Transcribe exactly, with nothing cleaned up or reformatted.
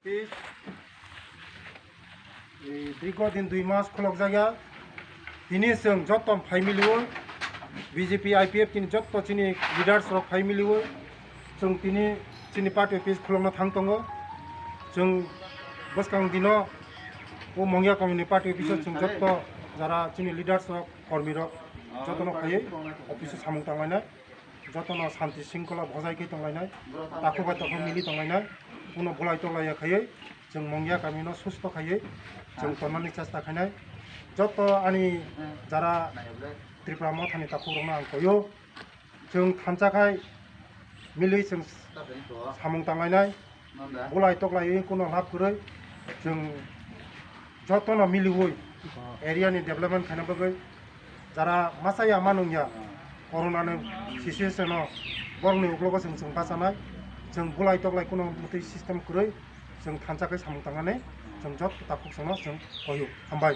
Office, eh, dirgo din dui mas khulok jaga. Tini chwng jotto phai miliwi, B J P, I P F tini jotto chini leaders rok phai miliwi. Chwng tini chini party office khulokna thang tongo. Chwng bwskang dino o Mongya komini party office o chwng jotto jara chini leaders rok, kormi rok jotono phaiwi office o samung tanglainai. Jotono santi singkhola bojai khe tonglainai, takhuk bai takhuk mili tonglainai, kuno bulai toklaiya khaiwi, chwng Mongya kamino susto khaiwi, chwng tonmani chesta khainai. Joto ani jara Tripura mothani takhukrokno ang koyo, chwng thansa khai milwi chwng samung tanglainai. Bulai toklai wngwi kuno lab kwrwi chwng jotono miliwi area ni development khaina bagwi jara masa ya manung ya corona ni situation o borok ni uklogo chwng chwng bachanai chwng bulai toklai kuno mwtwi system kwrwi chwng thansa khe samung tangnani chwng joto takhuk chwngno chwng koyo hambai.